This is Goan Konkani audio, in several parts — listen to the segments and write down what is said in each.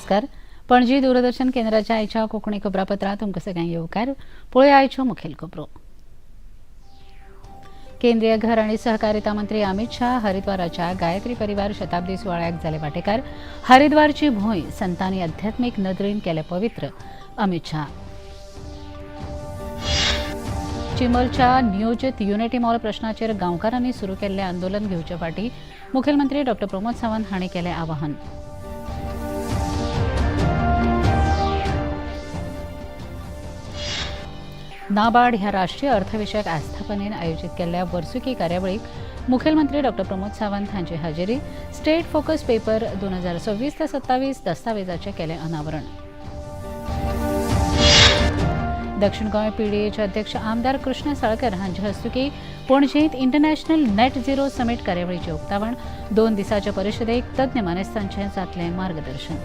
नमस्कार. पणजी दूरदर्शन केंद्राच्या आयच्या कोंकणी खबरापत्रांत तुमकां सगळ्यांक येवकार. पळोवया आयच्यो मुखेल खबरो. केंद्रीय घर आणि सहकारिता मंत्री अमित शाह हरिद्वाराच्या गायत्री परिवार शताब्दी सुवाळ्याक जाले वाटेकार. हरिद्वारची भूंय संतांनी आध्यात्मीक नदरेन केले पवित्र, अमित शाह. चिंबलच्या नियोजित युनिटी मॉल प्रश्नाचेर गांवकारांनी सुरू केल्लें आंदोलन घेवचे फाटीं मुखेलमंत्री डॉ प्रमोद सावंत हांणी केलें आवाहन. नाबार्ड ह्या राष्ट्रीय अर्थविशयक आस्थापनेन आयोजीत केल्ल्या वर्सुकी कार्यावळीक मुखेलमंत्री डॉ प्रमोद सावंत हांची हाजेरी. स्टेट फोकस पेपर 2026 ते 27 दस्तावेजाचें केलें अनावरण. दक्षिण गोंय पीडीएचे अध्यक्ष आमदार कृष्ण साळकर हांचे हस्तुकी पणजेंत इंटरनॅशनल नेट झिरो समीट कार्यावळीचें उक्तावण. 2 दिसांच्या परिशदेक तज्ञ मानेस्तांचें जातलें मार्गदर्शन.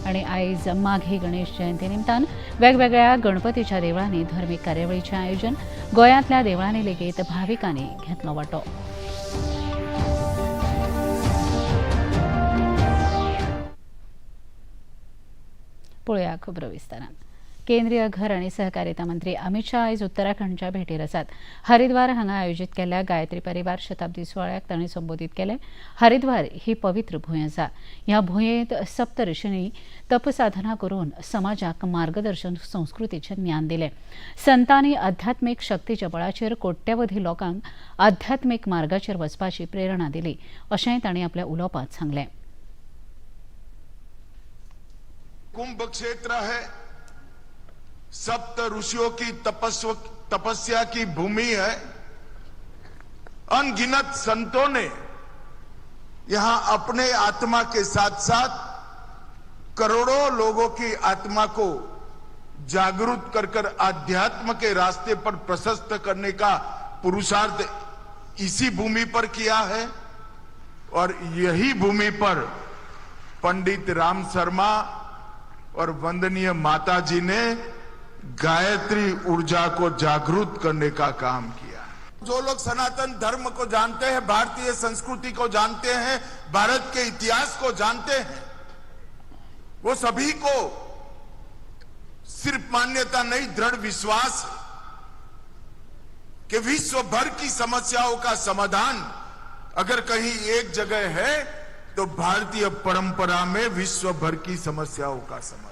आणि आयज माघी गणेश जयंती निमतान वेगवेगळ्या गणपतीच्या देवळांनी धर्मीक कार्यावळीचें आयोजन. गोंयांतल्या देवळांनी लेगीत भाविकांनी घेतलो वांटो. पळोवया खबरो विस्तारान. केंद्रीय घर आणि सहकारिता मंत्री अमित शाह आयज उत्तराखंडच्या भेटीर आसात. हरिद्वार हांगा आयोजीत केल्ल्या गायत्री परिवार शताब्दी सुवाळ्याक तांणी संबोधीत केलें. हरिद्वार ही पवित्र भूंय आसा. ह्या भुंयेंत सप्तऋषींनी तपसाधना करून समाजाक मार्गदर्शन संस्कृतीचें ज्ञान दिलें. संतांनी आध्यात्मीक शक्तीच्या बळाचेर कोट्यवधी लोकांक आध्यात्मीक मार्गाचेर वचपाची प्रेरणा दिली अशेंय तांणी आपल्या उलोवपांत सांगलें. कुंभ क्षेत्र है, सप्त ऋषियों की तपस्या की भूमि है. अनगिनत संतों ने यहां अपने आत्मा के साथ साथ करोड़ों लोगों की आत्मा को जागृत कर कर आध्यात्म के रास्ते पर प्रशस्त करने का पुरुषार्थ इसी भूमि पर किया है. और यही भूमि पर पंडित राम शर्मा और वंदनीय माता जी ने गायत्री ऊर्जा को जागृत करने का काम किया. जो लोग सनातन धर्म को जानते हैं, भारतीय संस्कृति को जानते हैं, भारत के इतिहास को जानते हैं, वो सभी को सिर्फ मान्यता नहीं, दृढ़ विश्वास कि विश्व भर की समस्याओं का समाधान अगर कहीं एक जगह है तो भारतीय परंपरा में विश्व भर की समस्याओं का समाधान.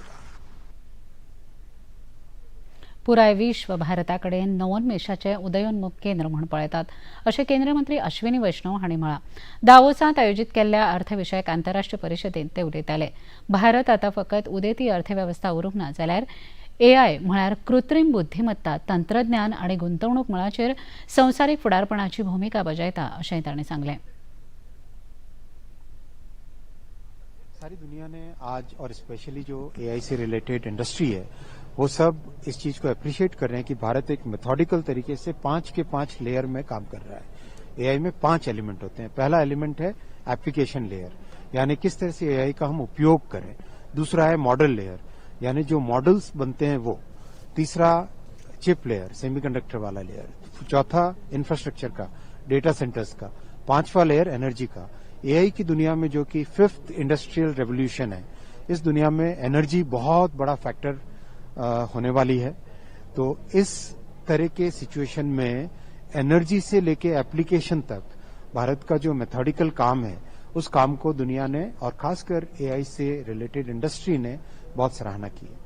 पुराय विश्व भारताकडेन नवोन्मेषाचें उदयोन्मुख केंद्र म्हूण पळयतात अशें केंद्रीय मंत्री अश्विनी वैष्णव हांणी म्हळां. दावोसांत आयोजीत केल्ल्या अर्थविशयक आंतरराष्ट्रीय परिशदेंत ते उलयताले. भारत आतां फकत उदेती अर्थवेवस्था उरूंक ना, जाल्यार एआय म्हळ्यार कृत्रीम बुद्धिमत्ता, तंत्रज्ञान आनी गुंतवणूक मळाचेर संवसारीक फुडारपणाची भुमिका बजायता अशेंय तांणी सांगलें. सारी दुनिया ने आज और स्पेशली जो एआई से रिलेटेड इंडस्ट्री है वो सब इस चीज को अप्रिशिएट कर रहे हैं कि भारत एक मेथोडिकल तरीके से 5 के 5 लेयर में काम कर रहा है. एआई में 5 एलिमेंट होते हैं. पहला एलिमेंट है एप्लीकेशन लेयर, यानी किस तरह से एआई का हम उपयोग करें. दूसरा है मॉडल लेयर, यानी जो मॉडल्स बनते हैं वो. तीसरा चिप लेयर, सेमीकंडक्टर वाला लेयर. चौथा इंफ्रास्ट्रक्चर का, डेटा सेंटर्स का. पांचवा लेयर एनर्जी का. एआई की दुनिया में जो कि 5th industrial revolution है, इस दुनिया में एनर्जी बहुत बड़ा फैक्टर होने वाली है. तो इस तरह के सिचुएशन में एनर्जी से लेके एप्लीकेशन तक भारत का जो मेथोडिकल काम है, उस काम को दुनिया ने और खासकर एआई से रिलेटेड इंडस्ट्री ने बहुत सराहना की है.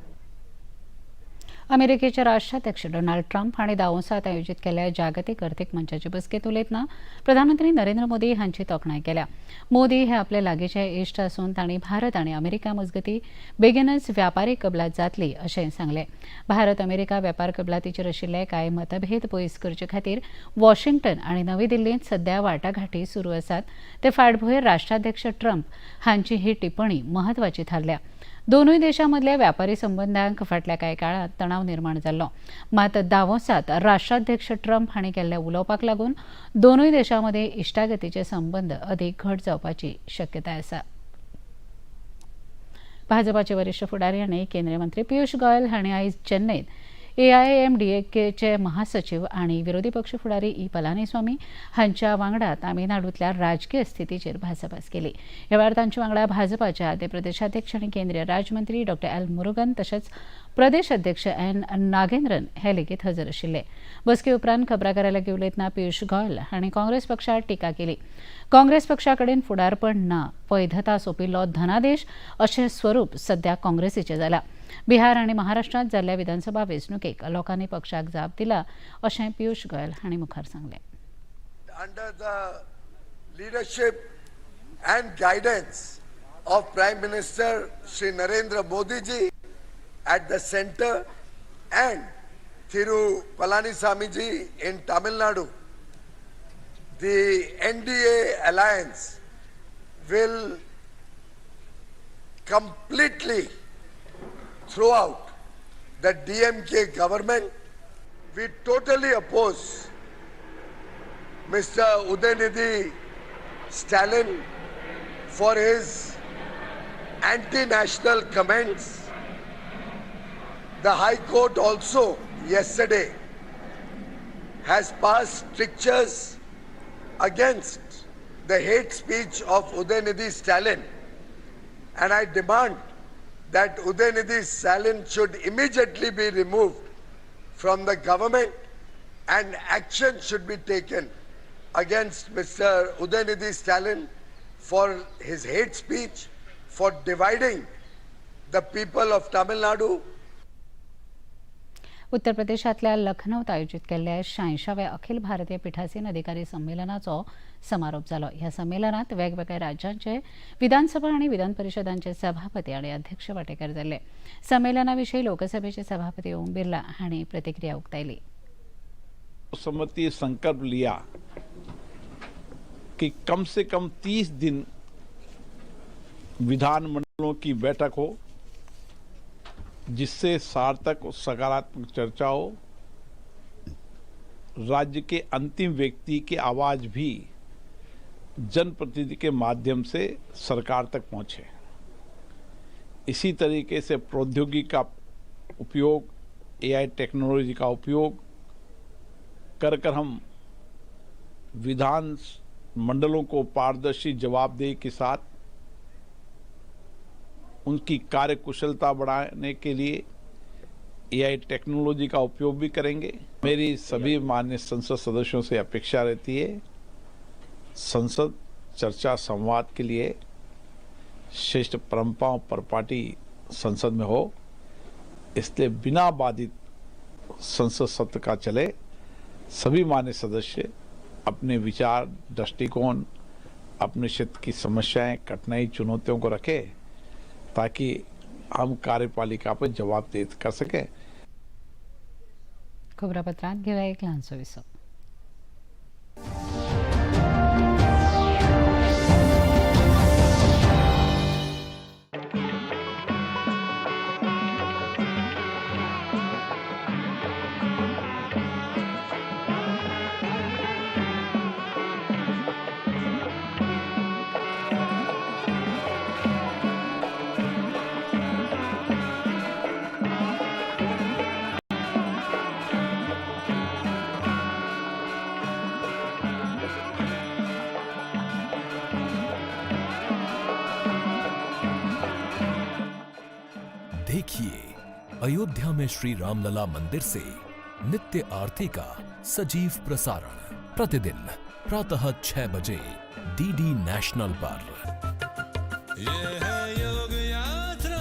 अमेरिकेचे राष्ट्राध्यक्ष डोनाल्ड ट्रम्प हांणी दावोसांत आयोजीत केल्ल्या जागतीक अर्थीक मंचाचे बसकेंत उलयतना प्रधानमंत्री नरेंद्र मोदी हांची तोखणाय केल्या. मोदी हे आपले लागींचे इश्ट आसून तांणी भारत आनी अमेरिका मजगतीं बेगीनच व्यापारी कबलात जातली अशें सांगलें. भारत अमेरिका वेपार कबलातीचेर आशिल्ले कांय मतभेद पयस करचे खातीर वॉशिंग्टन आनी नवी दिल्लींत सध्या वाटाघाटी सुरू आसात. ते फाटभूंयेर राष्ट्राध्यक्ष ट्रम्प हांची ही टिप्पणी म्हत्वाची थारल्या. दोनूय देशां मदल्या व्यापारी संबंधांक फाटल्या कांय काळांत तणाव निर्माण जाल्लो. मात दावोसांत राष्ट्राध्यक्ष ट्रम्प हांणी केल्ल्या उलोवपाक लागून दोनूय देशां मदीं इश्टागतीचे संबंद अदीक घट जावपाची शक्यताय आसा. भाजपाचे वरिश्ठ फुडारी आनी केंद्रीय मंत्री पियुष गोयल हांणी आयज चेन्नयत एआयएमडीएकेचे महासचिव आनी विरोधी पक्ष फुडारी ई पलानीस्वामी हांच्या वांगडा तामिळनाडूंतल्या राजकीय स्थितीचेर भासाभास केली. ह्या वेळार तांचे वांगडा भाजपाचे आदले प्रदेशाध्यक्ष आनी केंद्रीय राज्यमंत्री डॉ एल मुरुगन तशेंच प्रदेश अध्यक्ष एन नागेंद्रन हे लेगीत हजर आशिल्ले. बसके उपरांत खबराकारां लागीं उलयतना पियुष गोयल हांणी काँग्रेस पक्षार टिका केली. काँग्रेस पक्षा कडेन फुडारपण ना, वैधता सोंपिल्लो धनादेश अशें स्वरूप सध्या काँग्रेसीचें जालां. बिहार आनी महाराष्ट्रांत जाल्ल्या विधानसभा वेंचणुकेक लोकांनी पक्षाक जाप दिला अशें पियुष गोयल हांणी मुखार सांगलें. Under the leadership and guidance of Prime Minister Shri Narendra Modi ji at the center and Thiru Palanisamy ji in Tamil Nadu, the NDA alliance will completely throw out the DMK government. We totally oppose Mr. Udhayanidhi Stalin for his anti-national comments. The High Court also yesterday has passed strictures against the hate speech of Udhayanidhi Stalin, and I demand that Udhayanidhi Stalin should immediately be removed from the government and action should be taken against Mr. Udhayanidhi Stalin for his hate speech, for dividing the people of Tamil Nadu. उत्तर प्रदेशांतल्या लखनौत आयोजित केल्ल्या 86व्या अखिल भारतीय पिठासीन अधिकारी संमेलनाचो समारोप जालो. ह्या संमेलनात वेगवेगळ्या राज्यांचे विधानसभा आनी विधान परिशदांचे सभापती आनी अध्यक्ष वांटेकार जाल्ले. संमेलना विशीं लोकसभेचे सभापती ओम बिर्ला हांणी प्रतिक्रिया उक्तायली. सम्मति संकल्प लिया कि कम से कम 30 दिन विधानमंडलों की बैठक हो, जिससे सार्थक और सकारात्मक चर्चा हो, राज्य के अंतिम व्यक्ति की आवाज़ भी जनप्रतिनिधि के माध्यम से सरकार तक पहुंचे। इसी तरीके से प्रौद्योगिकी का उपयोग, एआई टेक्नोलॉजी का उपयोग कर कर हम विधान मंडलों को पारदर्शी जवाबदेही के साथ उनकी कार्यकुशलता बढ़ाने के लिए एआई टेक्नोलॉजी का उपयोग भी करेंगे। मेरी सभी माननीय संसद सदस्यों से अपेक्षा रहती है, संसद चर्चा संवाद के लिए श्रेष्ठ परंपराओं पर पार्टी संसद में हो, इसलिए बिना बाधित संसद सत्र का चले। सभी माननीय सदस्य अपने विचार, दृष्टिकोण, अपने क्षेत्र की समस्याएं, कठिनाई, चुनौतियों को रखें ताकि हम कार्यपालिका पर जवाबदेही कर सकें। खबरापत्रांत घेवया एक ल्हानसो विसव. देखिए अयोध्या में श्री रामलला मंदिर से नित्य आरती का सजीव प्रसारण प्रतिदिन प्रातः 6 बजे डीडी नेशनल पर। ये है योग यात्रा,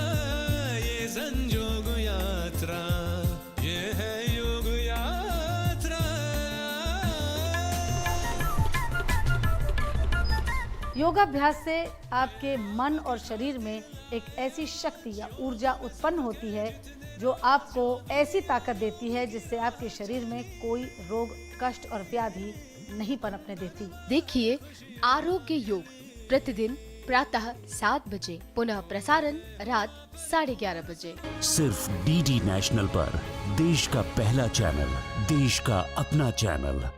ये संजोग यात्रा, ये है योग यात्रा। योगाभ्यास से आपके मन और शरीर में एक ऐसी शक्ति या ऊर्जा उत्पन्न होती है जो आपको ऐसी ताकत देती है जिससे आपके शरीर में कोई रोग, कष्ट और व्याधि नहीं पनपने देती। देखिए आरोग्य योग प्रतिदिन प्रातः 7 बजे, पुनः प्रसारण रात 11:30 बजे। सिर्फ डीडी नेशनल पर, देश का पहला चैनल, देश का अपना चैनल।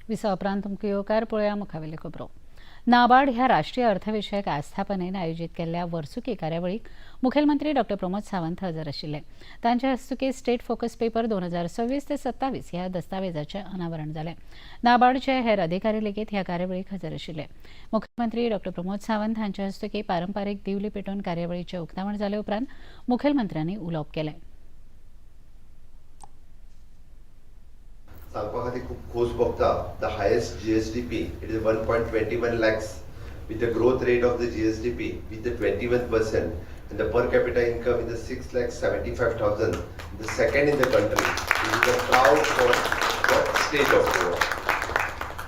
विसा उपरांत तुमकां येवकार. पळोवया मुखावेल्यो खबरो. नाबार्ड ह्या राष्ट्रीय अर्थविशयक आस्थापनेन आयोजीत केल्ल्या वर्सुकी कार्यावळीक मुखेलमंत्री डॉ प्रमोद सावंत हजर आशिल्ले. तांच्या हस्तुकीं स्टेट फोकस पेपर 2026 ते 27 ह्या दस्तावेजाचें अनावरण जालें. नाबार्डचे हेर अधिकारी लेगीत ह्या कार्यावळीक हजर आशिल्ले. मुखेलमंत्री डॉ प्रमोद सावंत हांच्या हस्तुकीं पारंपारीक दिवली पेटोवन कार्यावळीचें उक्तावण जाले उपरांत मुखेलमंत्र्यांनी उलोवप केलें. सांगपा खातीर खूब खोस भोगता. The highest GSDP, it is 1.21 lakhs with the growth rate of the GSDP with the 21% and the per capita income is the 6,75,000, the second in the country. It is a proud for the state of Goa.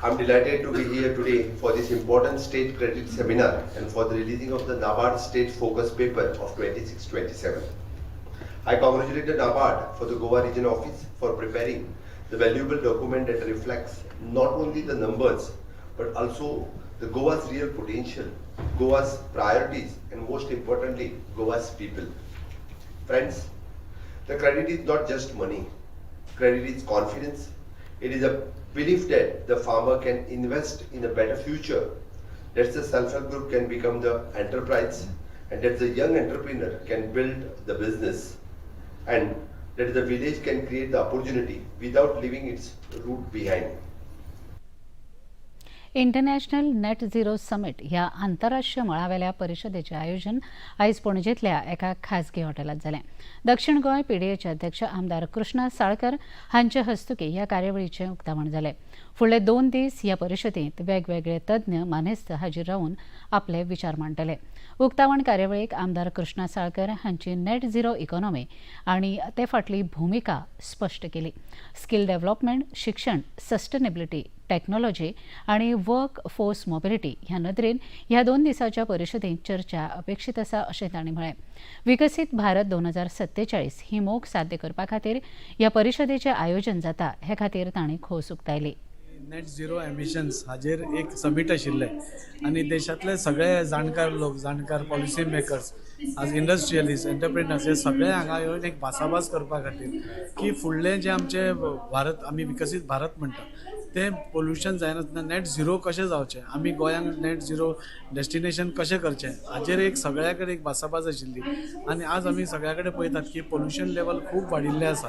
I am delighted to be here today for this important state credit seminar and for the releasing of the NABARD State Focus Paper of 26-27. I congratulate the NABARD for the Goa Region Office for preparing the valuable document that reflects not only the numbers but also the Goa's real potential, Goa's priorities, and most importantly, Goa's people. Friends, the credit is not just money. Credit is confidence. It is a belief that the farmer can invest in a better future, that the self-help group can become the enterprise, and that the young entrepreneur can build the business, and that the village can create the opportunity without leaving its root behind. International net zero summit ह्या आंतरराष्ट्रीय मळावेल्या परिशदेचें आयोजन आयज पणजेंतल्या एका खाजगी हॉटेलांत जालें. दक्षिण गोंय पीडीएचे अध्यक्ष आमदार कृष्णा साळकर हांचे हस्तुकीं ह्या कार्यावळीचें उक्तावण जालें. फुडले 2 दीस ह्या परिशदेंत वेगवेगळे तज्ञ मानेस्त हाजीर रावन आपले विचार मांडटले. उक्तावण कार्यावळीक आमदार कृष्णा साळकर हांची नेट झिरो इकॉनॉमी आनी ते फाटली भुमिका स्पश्ट केली. स्किल डेव्हलपमेंट, शिक्षण, सस्टेनेबिलिटी, टॅक्नॉलॉजी आनी वर्क फोर्स मोबिलिटी ह्या नदरेन ह्या 2 दिसांच्या परिशदेंत चर्चा अपेक्षीत आसा अशें तांणी म्हळें. विकसीत भारत 2047 ही मोख साध्य करपा खातीर ह्या परिशदेचें आयोजन जाता हे खातीर तांणी खोस उक्तायली. नेट झिरो एमिशन्स हाजेर एक समीट आशिल्लें आनी देशांतले सगळे जाणकार लोक, जाणकार पॉलिसी मेकर्स, आज इंडस्ट्रियलिस्ट, एंटरप्रिनर्स हे सगळे हांगा येवन एक भासाभास करपा खातीर की फुडलें जें आमचें भारत, आमी विकसीत भारत म्हणटा, तें पोल्युशन जायनासतना नेट झिरो कशें जावचें, आमी गोंयांक नेट झिरो डेस्टिनेशन कशें करचें, हाजेर एक सगळ्या कडेन एक भासाभास आशिल्ली. आनी आज आमी सगळ्या कडेन पळयतात की पोल्युशन लेवल खूब वाडिल्लें आसा.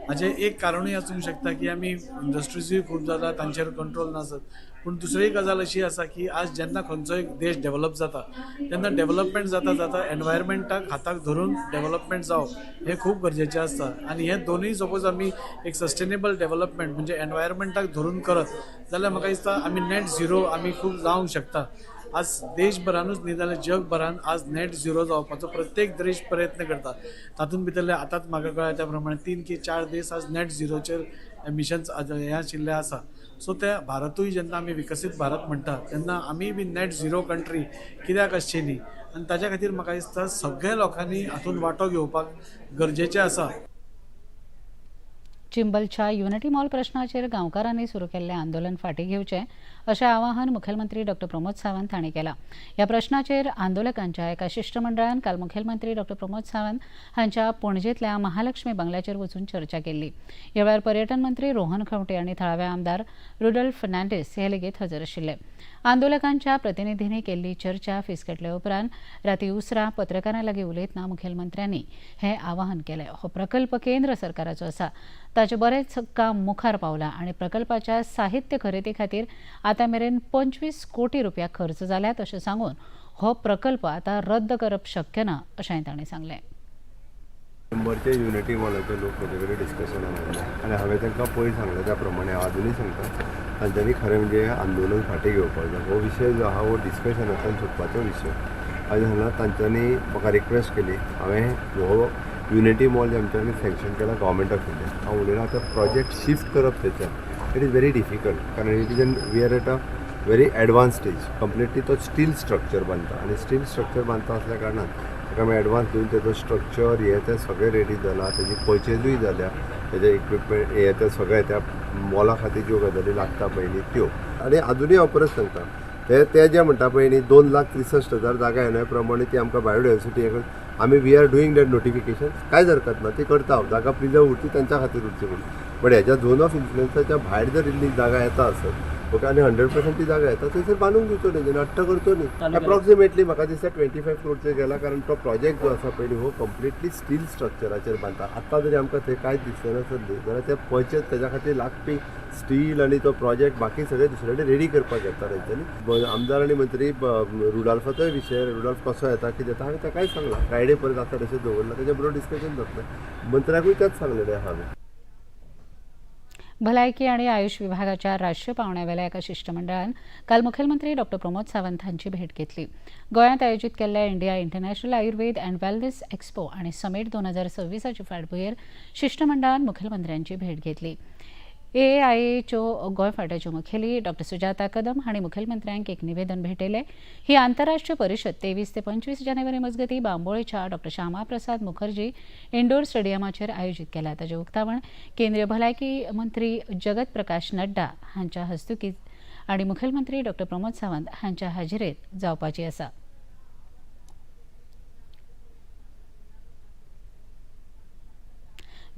हाजें एक कारणूय आसूंक शकता की आमी इंडस्ट्रिजूय खूब जाता, तांचेर कंट्रोल नासत. पूण दुसरी गजाल अशी आसा की आज जेन्ना खंयचोय देश डेवलप जाता तेन्ना डेवलपमेंट जाता जाता एनवायरमेंटाक हाताक धरून डेवलपमेंट जावप हें खूब गरजेचें आसता. आनी हे दोनूय सपोज आमी एक सस्टेनेबल डेवलपमेंट म्हणजे एनवायरमेंटाक धरून करत जाल्यार म्हाका दिसता आमी नेट झिरो आमी खूब जावंक शकता. आज देशभरानूच न्ही जाल्यार जगभरान आज नेट झिरो जावपाचो प्रत्येक देश प्रयत्न करता. तातूंत भितरले आतांच म्हाका कळ्ळें त्या प्रमाणे तीन की चार देश आज नेट झिरोचेर एमिशन्स हें आशिल्ले आसा. सो ते भारतूय जेन्ना आमी विकसीत भारत म्हणटा तेन्ना आमी बी नेट झिरो कंट्री कित्याक आसची न्ही? आनी ताच्या खातीर म्हाका दिसता सगळ्या लोकांनी हातूंत वांटो घेवपाक गरजेचें आसा. चिंबलच्या युनिटी मॉल प्रश्नाचेर गांवकारांनी सुरू केल्लें आंदोलन फाटीं घेवचें अशें आवाहन मुखेलमंत्री डॉ प्रमोद सावंत हांणी केलां. ह्या प्रश्नाचेर आंदोलकांच्या एका शिश्टमंडळान काल मुखेलमंत्री डॉ प्रमोद सावंत हांच्या पणजेंतल्या महालक्ष्मी बंगल्याचेर वचून चर्चा केल्ली. ह्या वेळार पर्यटन मंत्री रोहन खंवटे आनी थळावे आमदार रुडल्फ फर्नांडीस हे लेगीत हजर आशिल्ले. आंदोलकांच्या प्रतिनिधींनी केल्ली चर्चा फिसकटले उपरांत राती उसरां पत्रकारां लागीं उलयतना मुखेलमंत्र्यांनी हें आवाहन केलें. हो प्रकल्प केंद्र सरकाराचो आसा. ताचें बरेंच काम मुखार पावलां आनी प्रकल्पाच्या साहित्य खरेदी खातीर आतां मेरेन 25 कोटी रुपया खर्च जाल्यात अशें सांगून हो प्रकल्प आतां रद्द करप शक्य ना अशेंय तांणी सांगलें. नंबरचे युनिटी मॉलाचे लोक म्हजे कडेन डिस्कशनाक आयले आनी हांवें तांकां पयर सांगलें त्या प्रमाणे हांव आजुनूय सांगता, तांच्यांनी खरें म्हणजे आंदोलन फाटीं घेवपाक जाय. हो विशय जो आहा हो डिस्कशनांतल्यान सुटपाचो विशय. आनी हांगा तांच्यांनी म्हाका रिक्वेस्ट केली. हांवें हो युनिटी मॉल जे आमच्यांनी सँक्शन केला गव्हर्मेंट ऑफ इंडिया, हांव उलयलां, आतां प्रोजेक्ट शिफ्ट करप थंयच्यान it is very difficult, कारण it is an we are at a very advance stage completely. तो स्टील स्ट्रक्चर बांदता आनी स्टील स्ट्रक्चर बांदता आसल्या कारणान ताका आमी एडवान्स दिवन तेजो स्ट्रक्चर हें तें सगळें रेडी जाला, तेजी पर्चेजूय जाल्या, तेजे इक्विपमेंट हें तें सगळें त्या मॉला खातीर ज्यो गजाली लागता पयलीं त्यो. आनी आजुनूय हांव परत सांगता, ते ते जे म्हणटा पळय न्ही 2,63,000 जागा येण्या प्रमाणे ती आमकां बायोडायवर्सिटी आमी we are doing that notification, कांयच हरकत ना, ती करता हांव. जागा प्रिजर्व उरची, तांच्या खातीर उरची म्हणून. बट हेज्या झोन ऑफ इन्फ्लुयन्साच्या भायर जर इल्ली जागा येता आसत ओके, आनी 100% ती जागा येता थंयसर बांदूंक दिवचो न्ही, तेन्ना हट्ट करचो न्ही. एप्रॉक्सिमेटली म्हाका दिसता 25 क्रोडचेर गेला, कारण तो प्रोजेक्ट जो आसा पयलीं हो कंप्लिटली स्टील स्ट्रक्चराचेर बांदता. आतां जरी आमकां थंय कांयच दिसलें नासत न्ही जाल्यार ते पयशे तेज्या खातीर लागपी स्टील आनी तो प्रोजेक्ट बाकी सगळे दुसरे कडेन रेडी करपाक घेता तेंच्यांनी. आमदार आनी मंत्री रुडाल्फाचोय विशय, रुडाल्फ कसो येता कितें येता हांवें ताकाय सांगलां, फ्रायडे परत आसा तशें दवरलां, तेज्या बरोबर डिस्कशन जातलें. मंत्र्याकूय तेंच सांगलेलें आहा हांवें. भलायकी आनी आयुष विभागाच्या राष्ट्रीय पांवड्यावेल्या एका शिश्टमंडळान काल मुखेलमंत्री डॉ प्रमोद सावंत हांची भेट घेतली. गोंयांत आयोजीत केल्ल्या India International Ayurveda and Wellness Expo आनी समीट 2026 फाटभुंयेर शिश्टमंडळान मुखेलमंत्र्यांची भेट घेतली. एआयएच्यो गोंय फांट्याच्यो मुखेली डॉ सुजाता कदम हांणी मुखेलमंत्र्यांक एक निवेदन भेटयलें. ही आंतरराष्ट्रीय परिशद 23 ते 25 जानेवारी मजगतीं बांबोळेच्या डॉ श्यामाप्रसाद मुखर्जी इंडोर स्टेडियमाचेर आयोजीत केला. ताचें उक्तावण केंद्रीय भलायकी मंत्री जगत प्रकाश नड्डा हांच्या हस्तुकीं आनी मुखेलमंत्री डॉ प्रमोद सावंत हांच्या हाजिरेंत जावपाची आसा.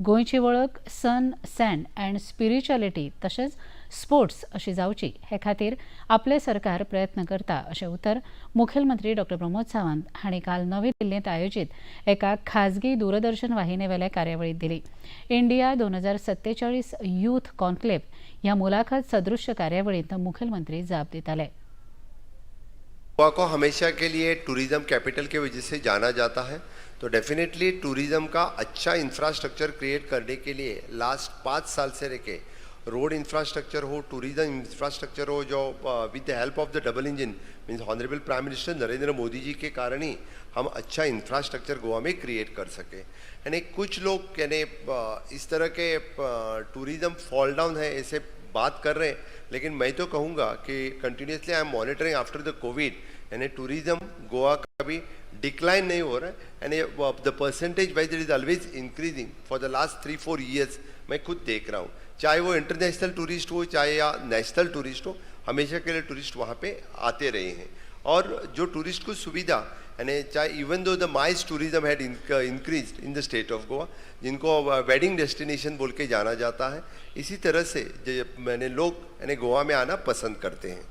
गोंयची वळख सन, सँड अँड स्पिरिच्युअलिटी तशेंच स्पोर्ट्स अशी जावची हे खातीर आपलें सरकार प्रयत्न करता अशें उतर मुखेलमंत्री डॉ प्रमोद सावंत हांणी काल नवी दिल्लींत आयोजीत एका खाजगी दूरदर्शन वाहिनीवेल्या कार्यावळींत दिली. इंडिया 2047 यूथ कॉन्क्लेव्ह ह्या मुलाखत सदृश्य कार्यावळींत मुखेलमंत्री जाप दिताले. गोवा को हमेशा के लिए टूरिज्म कैपिटल के वजह से जाना जाता है, तो डेफिनेटली टूरिज्म का अच्छा इंफ्रास्ट्रक्चर क्रिएट करने के लिए लास्ट 5 साल से लेके रोड इंफ्रास्ट्रक्चर हो, टूरिज्म इंफ्रास्ट्रक्चर हो, जो with the help of the double engine means honourable prime minister Narendra Modi ji K कारण ही हम अच्छा इंफ्रास्ट्रक्चर गोवा में क्रिएट कर सके. यानी कुछ लोग यानी इस तरह के टूरिज्म फॉल डाउन है ऐसे बात कर रहे हैं, लेकिन मैं तो कहूँगा कि continuously I am monitoring after the Covid, यानी टूरिज्म गोवा का भी डिक्लाइन नहीं हो रहा है, यानी the percentage wise it is always increasing for the last 3-4 years. मैं खुद देख रहा हूँ, चाहे वो इंटरनेशनल टूरिस्ट हो चाहे या नेशनल टूरिस्ट हो, हमेशा के लिए टूरिस्ट वहाँ पे आते रहे हैं. और जो टूरिस्ट को सुविधा यानी चाहे even though the MICE tourism had increase in the state of Goa, जिनको वेडिंग डेस्टिनेशन बोल के जाना जाता है, इसी तरह से मैंने लोग यानी गोवा में आना पसंद करते हैं.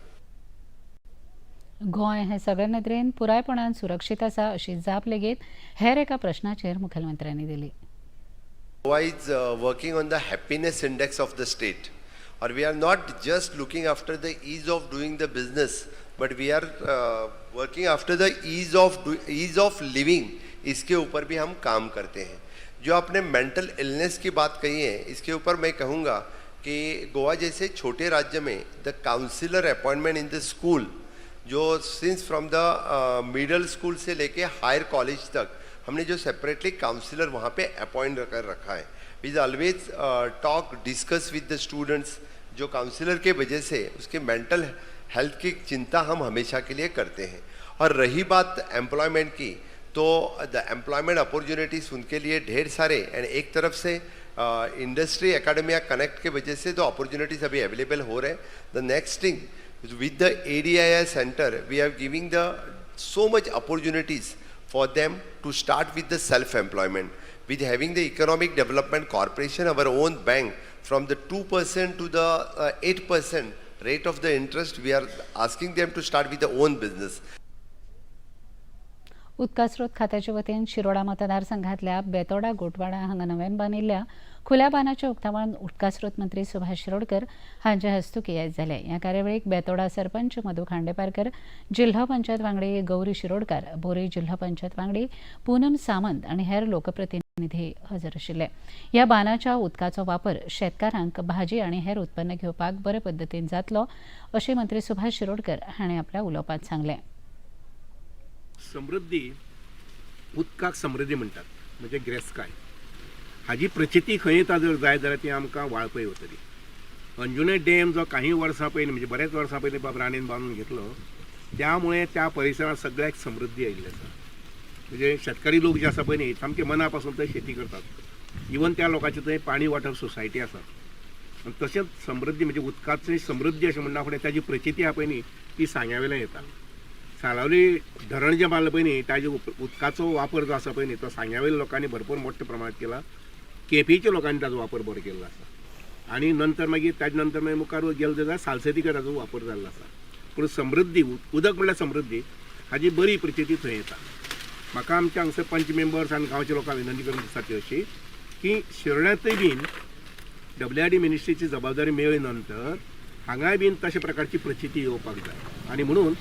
गोंय हें सगळे नदरेन पुरायपणान सुरक्षीत आसा अशी जाप लेगीत हेर एका प्रश्नाचेर मुखेलमंत्र्यांनी दिली. Goa is working on the happiness index of the state, Aur we are not just looking after the ease of doing the business, but we are working after the ease of living. इसके ऊपर भी हम काम करते हैं. जो आपने मेंटल इलनेस की बात कही है, इसके ऊपर मैं कहूँगा कि गोवा जैसे छोटे राज्य में the counsellor appointment in the school, जो since from the middle school से लेके हायर कॉलेज तक हमने जो सेपरेटली काउंसलर वहाँ पे अपॉइंट कर रखा है. We always talk discuss with the students, जो काउंसलर के वजह से उसके मेंटल हेल्थ की चिंता हम हमेशा के लिए करते हैं. और रही बात एम्प्लॉयमेंट की, तो the employment opportunities उनके लिए ढेर सारे, एंड एक तरफ से इंडस्ट्री एकेडमिया कनेक्ट के वजह से तो अपॉर्चुनिटीज़ अभी अवेलेबल हो रहे हैं. The next thing with the ADII center, we are giving the so much opportunities for them to start with the self-employment. With having the Economic Development Corporation, our own bank, from the 2% to the 8% rate of the interest, we are asking them to start with their own business. उदकास्रोत खात्याचे वतीन शिरोडा मतदारसंघातल्या बेतोडा गोटवाडा हांगा नव्यान बांदिल्ल्या खुल्या बांदाच्या उक्तावण उदकास्रोत मंत्री सुभाष शिरोडकर हांचे हस्तुकीं आयज जालें. ह्या कार्यावळीक बेतोडा सरपंच मधू खांडेपारकर, जिल्हो पंचायत वांगडी गौरी शिरोडकार, बोरी जिल्हो पंचायत वांगडी पूनम सामंत आनी हेर लोकप्रतिनिधी हजर आशिल्ले. ह्या बांदाच्या उदकाचो वापर शेतकारांक भाजी आनी हेर उत्पन्न घेवपाक बरे पद्दतीन जातलो अशें मंत्री सुभाष शिरोडकर हांणी आपल्या उलोवपांत सांगलें. समृद्धी उदकाक समृद्धी म्हणटात, म्हणजे गिरेस्तकाय. हाजी प्रचिती खंय येता जर जाय जाल्यार ती आमकां वाळपय वतली. अंजुणे डॅम जो काही वर्सां पयलीं, म्हणजे बरेच वर्सां पयलीं बाब राणेन बांदून घेतलो, त्यामुळे त्या परिसरांत सगळ्याक समृद्धी आयिल्ली आसा. म्हणजे शेतकरी लोक जे आसा पळय न्ही, सामके मना पासून थंय शेती करतात. इवन त्या लोकांची थंय पाणी वॉटर सोसायटी आसा. आनी तशेंच समृद्धी म्हणजे उदकाची समृद्धी अशें म्हणना फुडें ताजी प्रचिती आहा पळय न्ही, ती सांग्या वयल्यान येता. सालावली धरण जें बांदलें पळय न्ही, ताजे उदकाचो वापर जो आसा पळय न्ही, तो सांग्या वयल्या लोकांनी भरपूर मोठ्या प्रमाणात केला. केपेंच्या लोकांनी ताजो वापर बरो केल्लो आसा. आनी नंतर मागीर ताजे नंतर मागीर मुखार गेले जाल्यार सालसेती कडेन ताजो वापर जाल्लो आसा. पूण समृद्धी, उदक म्हणल्यार समृद्धी हाजी बरी प्रचिती थंय येता. म्हाका आमच्या हांगसर पंच मेंबर्स आनी गांवच्या लोकांक विनंती करून दिसता ती अशी की शिरोड्यांतय बीन WID मिनिस्ट्रीची जबाबदारी मेळ्ळे नंतर हांगाय बीन तशा प्रकारची प्रचिती येवपाक जाय. आनी म्हणून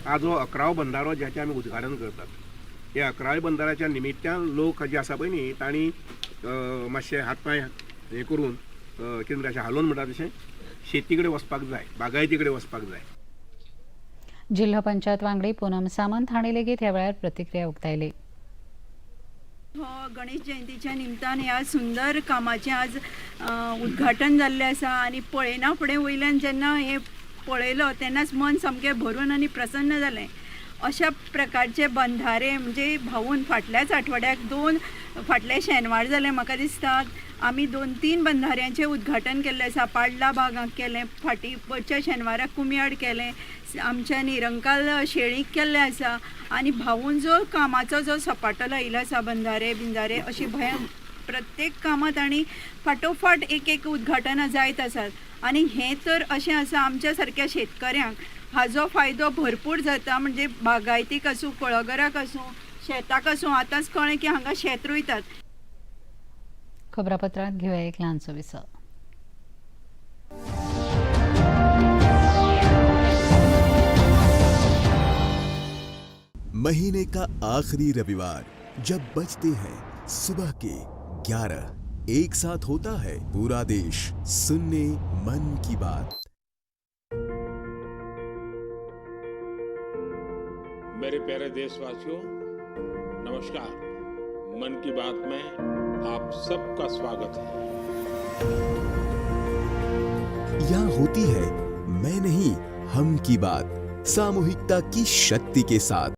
आज हो 11वो बंधारो ज्याचें आमी उद्घाटन करतात, ह्या 11व्या बंधाऱ्याच्या निमित्तान लोक जे आसा पळय न्ही तांणी मातशे हात पांय हें करून कितें म्हणटा अशें हालोवन म्हणटा तशें शेती कडेन वचपाक जाय, बागायती कडेन वचपाक जाय. जिल्हो पंचायत वांगडी पूनम सामंत हांणी लेगीत ह्या वेळार प्रतिक्रिया उक्तायली. हो गणेश जयंतीच्या निमतान ह्या सुंदर कामाचें आज उद्घाटन जाल्लें आसा आनी पळयना फुडें वयल्यान जेन्ना हें पळयलो तेन्नाच मन सामकें भरून आनी प्रसन्न जालें. अशा प्रकारचे बंधारे म्हणजे भावून फाटल्याच आठवड्याक दोन फाटले शेनवार जालें म्हाका दिसता आमी 2-3 बंधाऱ्यांचें उद्घाटन केल्लें आसा. पाडला बागांक केलें, फाटीं वयच्या शेनवाराक कुमयाड केलें, आमच्या निरंकाल शेळीक केल्लें आसा. आनी भावून जो कामाचो जो सपाटो लायिल्लो आसा बंधारे बिंधारे अशी भंय प्रत्येक कामांत आनी फाटोफाट एक एक उद्घाटनां जायत आसात. आनी हें तर अशें आसा आमच्या सारक्या शेतकऱ्यांक हाजो फायदो भरपूर जाता. म्हणजे बागायतीक आसूं, कुळागराक आसूं, शेताक आसूं. आतांच कळ्ळें की हांगा शेत रोयतात. खबरापत्रांत घेवया एक ल्हानसो विसव. महीने का आखिरी रविवार जब बजते हैं सुबह के 11, एक साथ होता है पूरा देश सुनने मन की बात. मेरे प्यारे देशवासियों, नमस्कार. मन की बात में आप सबका स्वागत है. यहाँ होती है मैं नहीं हम की बात, सामूहिकता की शक्ति के साथ.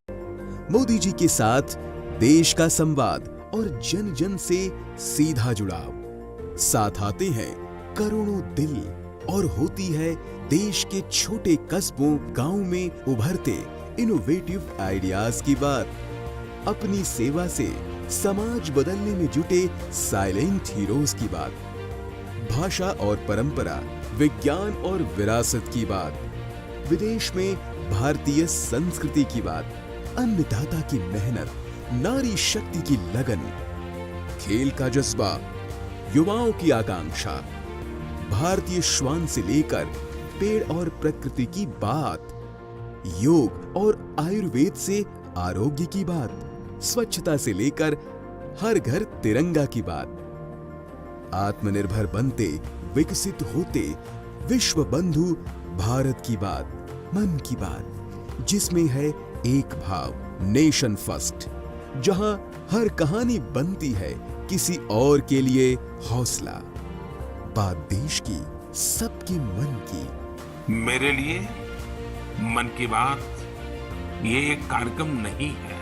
मोदी जी के साथ देश का संवाद और जन जन से सीधा जुड़ाव. साथ आते हैं करोड़ों दिल और होती है देश के छोटे कस्बों गांव में उभरते इनोवेटिव आइडियाज की बात. अपनी सेवा से समाज बदलने में जुटे साइलेंट हीरोज की बात. भाषा और परंपरा, विज्ञान और विरासत की बात, विदेश में भारतीय संस्कृति की बात, अन्नदाता की मेहनत, नारी शक्ति की लगन, खेल का जज्बा, युवाओं की आकांक्षा, भारतीय श्वान से लेकर पेड़ और प्रकृति की बात, योग और आयुर्वेद से आरोग्य की बात, स्वच्छता से लेकर हर घर तिरंगा की बात. आत्मनिर्भर बनते, विकसित होते विश्व बंधु भारत की बात, मन की बात, जिसमें है एक भाव, नेशन फर्स्ट, जहां हर कहानी बनती है किसी और के लिए हौसला. बात देश की, सबके मन की. मेरे लिए मन की बात ये एक कार्यक्रम नहीं है,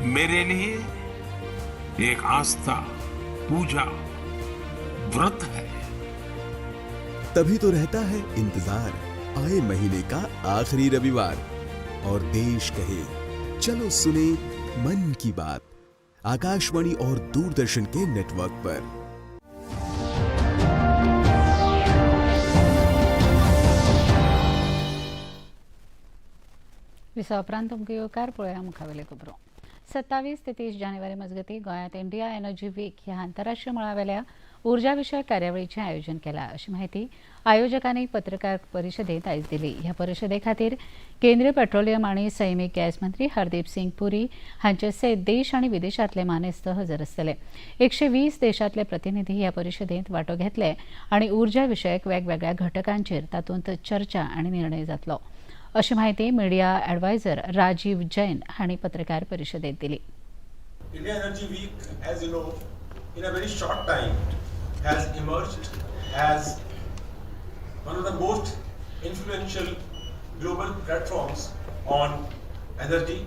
मेरे लिए एक आस्था, पूजा, व्रत है. तभी तो रहता है इंतजार आए महीने का आखिरी रविवार और देश कहे चलो सुने मन की बात, आकाशवाणी और दूरदर्शन के नेटवर्क पर. विसा उपरांत तुमकां येवकार. पळोवया मुखावेले खबरो. 27 ते 30 जानेवारी मजगतीं गोंयांत इंडिया एनर्जी वीक ह्या आंतरराष्ट्रीय मळावेल्या ऊर्जा विशयक कार्यावळीचें आयोजन केलां अशी म्हायती आयोजकांनी पत्रकार परिशदेंत आयज दिली. ह्या परिशदे खातीर केंद्रीय पेट्रोलियम आनी सैमीक गॅस मंत्री हरदीप सिंग पुरी हांचे सयत देश आनी विदेशांतले मानेस्त हजर आसतले. 120 देशांतले प्रतिनिधी ह्या परिशदेंत वांटो घेतले आनी ऊर्जा विशयक वेगवेगळ्या घटकांचेर तातूंत चर्चा आनी निर्णय जातलो अशी म्हायती मिडिया ॲडवायझर राजीव जैन हांणी पत्रकार परिशदेंत दिली. India Energy Week, as you know, in a very short time has emerged as one of the most influential global platforms on energy,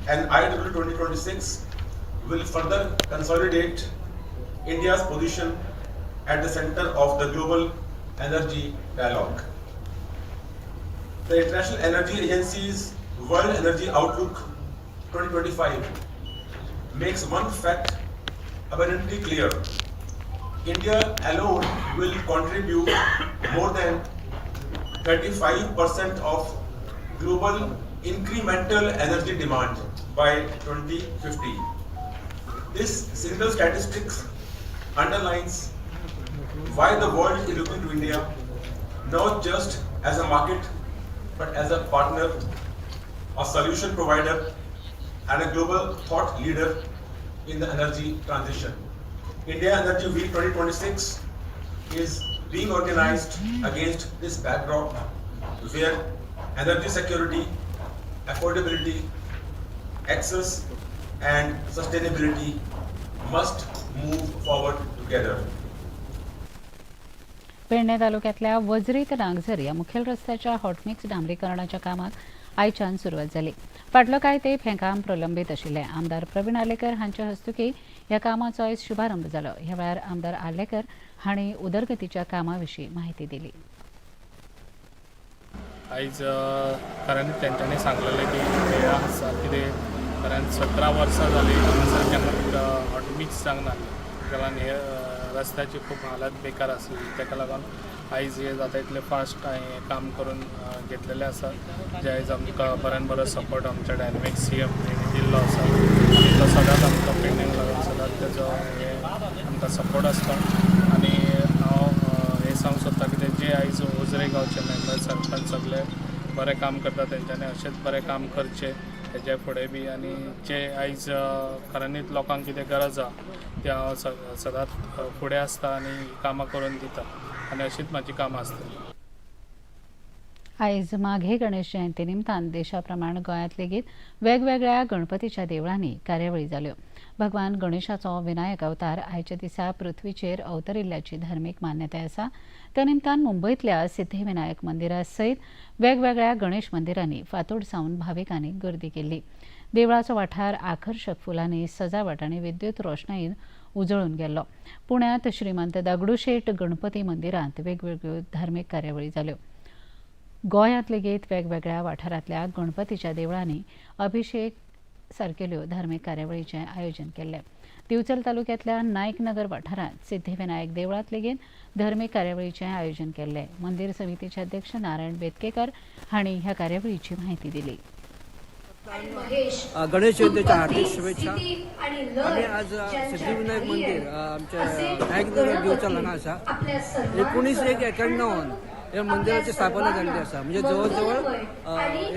and IW 2026 will further consolidate India's position at the center of the global energy dialogue. The International Energy Agency's World Energy Outlook 2025 makes one fact abundantly clear. India alone will contribute more than 35% of global incremental energy demand by 2050. This single statistics underlines why the world is looking to India not just as a market but as a partner, a solution provider, and a global thought leader in the energy transition. India Energy Week 2026 is being organized against this backdrop where energy security, affordability, access, and sustainability must move forward together. Pedne तालुक्यातल्या वजरी ते नागझर या मुखेल रस्त्याच्या हॉटमिक्स डांबरीकरणाच्या कामाक आयच्यान सुरवात जाली. फाटलो कांय तेंप हें काम प्रलंबीत आशिल्लें. आमदार प्रवीण आर्लेकर हांच्या हस्तुकीं ह्या कामाचो आयज शुभारंभ जालो. ह्या वेळार आमदार आर्लेकर हांणी उदरगतीच्या कामा विशीं म्हायती दिली. आयज खऱ्यांनीच तेंच्यांनी सांगलेलें की हे आसा कितें खऱ्यान 17 वर्सां जालीं हांगासर केन्ना हॉटमिक्स जावंक नासलें. ताका लागून हे रस्त्याची खूब हालत बेकार आसली. ताका लागून आयज हे जाता इतलें फास्ट हांवें हें काम करून घेतलेलें आसा, जें आयज आमकां बऱ्यान बरो सपोर्ट आमच्या डायनमीक सीएम हेणी दिल्लो आसा आनी तो सदांच आमकां पेडण्याक लागून सदांच तेजो हे आमकां सपोर्ट आसता. आनी हांव हें सांगूंक सोदता की जे आयज उजरे गांवचे मेंबर सरपंच सगळे बरें काम करता, तेंच्यांनी अशेंच बरें काम करचें हेजे फुडें बी. आनी जे आयज खऱ्यांनीच लोकांक कितें गरज आहा ते हांव सदांच फुडें आसता आनी कामां करून दिता आनी अशीच म्हाजी कामां आसतलीं. आयज माघे गणेश जयंती निमतान देशा प्रमाण गोंयांत लेगीत वेगवेगळ्या गणपतीच्या देवळांनी कार्यावळी जाल्यो. भगवान गणेशाचो विनायक अवतार आयच्या दिसा पृथ्वीचेर अवतरिल्ल्याची धार्मीक मान्यताय आसा. त्या निमतान मुंबयतल्या सिद्धिविनायक मंदिरा सयत वेगवेगळ्या गणेश मंदिरांनी फांतोड सावन भाविकांनी गर्दी केल्ली. देवळाचो वाठार आकर्शक फुलांनी सजावट आनी विद्युत रोशणाईन उजळून गेल्लो. पुण्यांत श्रीमंत दगडूशेठ गणपती मंदिरांत वेगवेगळ्यो धार्मीक कार्यावळी जाल्यो. गोंयांत लेगीत वेगवेगळ्या वाठारांतल्या गणपतीच्या देवळांनी अभिषेक सारकेल्यो धार्मीक कार्यावळीचें आयोजन केल्लें. दिवचल तालुक्यांतल्या नायकनगर वाठारांत सिद्धिविनायक देवळांत लेगीत धर्मीक कार्यावळीचें आयोजन केल्लें. मंदिर समितीचे अध्यक्ष नारायण बेतकेकर हांणी ह्या कार्यावळीची म्हायती दिली. गणेश जयंतीच्या हार्दिक शुभेच्छा. आमी आज सिद्धिविनायक मंदिर आमच्या नायकनगर दिवचल हांगा आसा. 19/1/91 ह्या मंदिराची स्थापना जाल्ली आसा. म्हणजे जवळ जवळ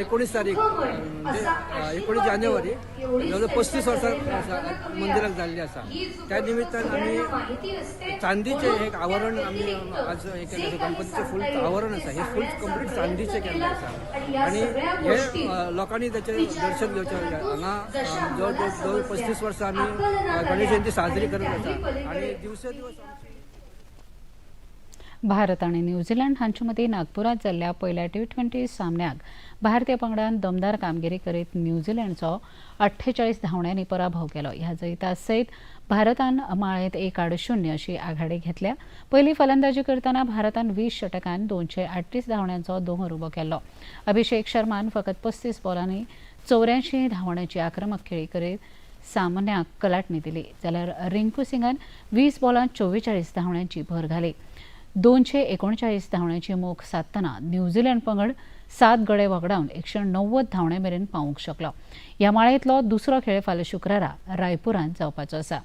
19 तारीख म्हणजे 19 जानेवारी जवळ 35 वर्सां मंदिराक जाल्ली आसा. त्या निमित्तान आमी चांदीचें एक आवरण आमी आज हें केलें आसा. गणपतीचें फूल आवरण आसा, हें फूल कंप्लीट चांदीचें केल्लें आसा आनी हे लोकांनी ताचें दर्शन घेवचें. हांगा जवळ जवळ 35 वर्सां आमी गणेश जयंती साजरी करत आसा आनी दिवसे दिवस. भारत आनी न्यूझीलंड हांचे मदीं नागपुरांत जाल्ल्या पयल्या टी20 सामन्याक भारतीय पंगडान दमदार कामगिरी करीत न्यूझीलंडचो 48 धांवड्यांनी पराभव केलो. ह्या जैता सयत भारतान माळेंत 1-0 अशी आघाडी घेतल्या. पयली फलंदाजी करतना भारतान 20 षटकान 238 धांवड्यांचो दोंगर उबो केल्लो. अभिषेक शर्मान फकत 35 बॉलांनी 84 धांवड्यांची आक्रमक खेळी करीत सामन्याक कलाटणी दिली, जाल्यार रिंकू सिंगान 20 बॉलांत 44 धांवड्यांची भर घाली. 239 धांवड्यांची मोख साधतना न्यूझीलंड पंगड 7 गडे वगडावन 190 धांवड्यां मेरेन पावूंक शकलो. ह्या माळेंतलो दुसरो खेळ फाल्यां शुक्रारा रायपुरांत जावपाचो आसा.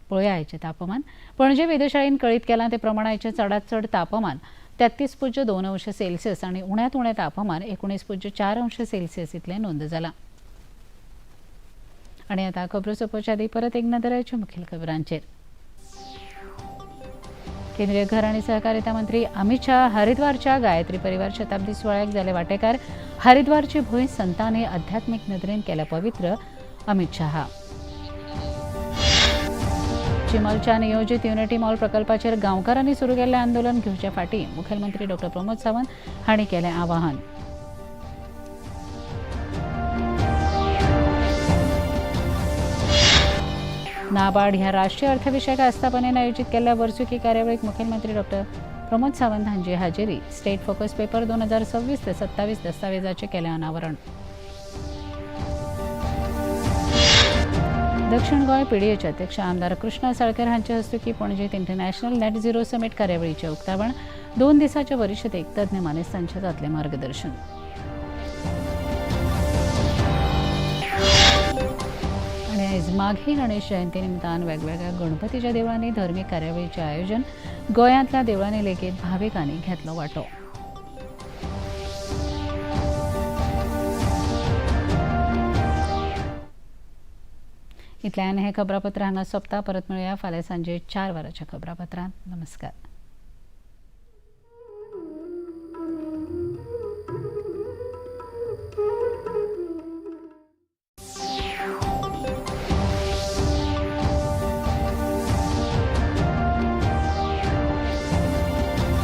पळोवया आयचें तापमान. पणजे वेधशाळेन कळीत केलां ते प्रमाण आयचें चडांत चड तापमान 33.2 अंश सेल्सियस आनी उण्यांत उणें तापमान 19.4 अंश सेल्सियस इतलें नोंद जालां. आनी आतां खबरो सोंपोवच्या आदीं परत एक नदर आयच्या मुखेल खबरांचेर. केंद्रीय घर आणि सहकारिता मंत्री अमित शाह हरिद्वारच्या गायत्री परिवार शताब्दी सुवाळ्याक जाले वाटेकार. हरिद्वारची भूंय संतांनी आध्यात्मिक नदरेन केल्या पवित्र. अमित शहा. चिमलच्या नियोजित युनिटी मॉल प्रकल्पाचेर गांवकारांनी सुरू केल्लें आंदोलन घेवचे फाटीं मुखेलमंत्री डॉ प्रमोद सावंत हांणी केलें आवाहन. नाबार्ड ह्या राष्ट्रीय अर्थविषयक आस्थापनेन आयोजित केल्ल्या वर्सुकी कार्यावळीक मुखेलमंत्री डॉ प्रमोद सावंत हांची हाजेरी. स्टेट फोकस पेपर 2026 ते 27 दस्तावेजाचें केलें अनावरण. दक्षिण गोंय पीडीएचे अध्यक्ष आमदार कृष्णा साळकर हांचे हस्तुकीं पणजेत इंटरनॅशनल नॅट झिरो समीट कार्यावळीचें उक्तावण. 2 दिसांच्या परिशदेक तज्ञ मानेस्तांचें जातलें मार्गदर्शन. आनी आयज माघी गणेश जयंती निमतान वेगवेगळ्या गणपतीच्या देवळांनी धर्मीक कार्यावळीचें आयोजन. गोंयांतल्या देवळांनी लेगीत भाविकांनी घेतलो वांटो. इतल्यान हें खबरापत्र हांगा सोंपता. परत मेळुया फाल्यां सांजे 4 वरांच्या खबरापत्रांत. नमस्कार.